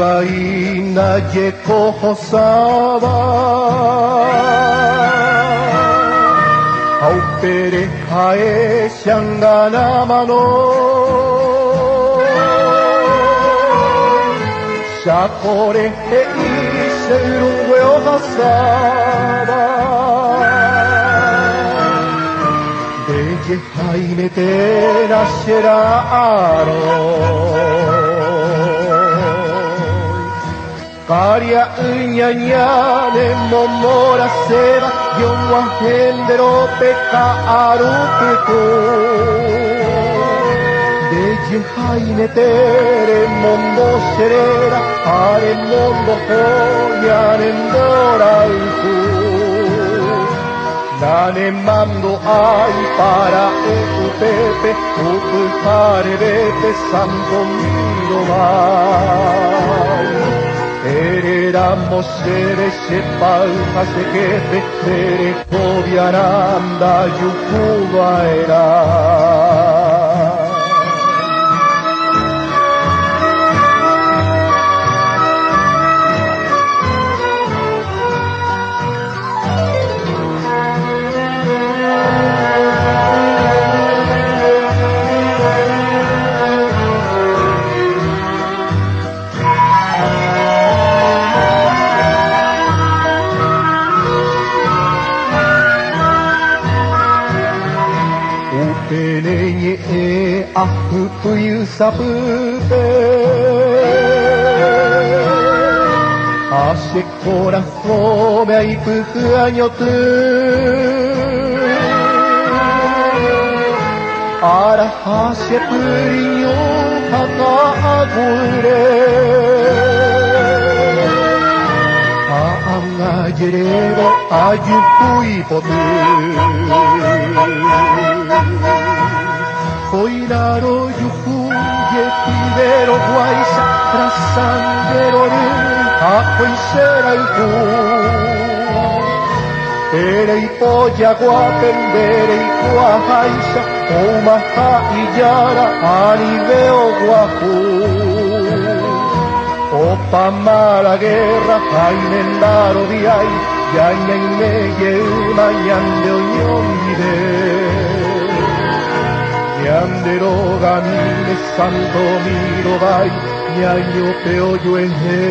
Upéva ndaje hosáva Ha upére ha'e che anganamano Chákore he'i che irũngue ohasáva Nde jehaimeténa che ra'arõ Karia'y ñañáne momorãséva Jog̃uahẽ nde ka'aru pytũ Nde jehaimetére mombo che réra Ha remondoho ñane mborayhu Nanemandu'ái para'e upépe Upyharevépe Santo Mirovái Ereramo chéve che pay ha che jefe Nderekoviarã ndajukuva'erã. Upe ne ñe'ẽ ahypy ysapýpe Ha che korasõme aipyhy añoty Araha che pyriño ha ka'aguyre Ha ág̃a jerévo ajuhu ipoty Kóina rojuhu jepivérõ guáicha rasante rory ha kóiche rayhu Ereipojaguápe nde reikuaaháicha oumaha ijára anive oguahu Opáma la guerra ha imenda roviái jañaime jeýma ñande oñondive Ñande rogamíme Santo Mirovái ñaño pe ojuehe.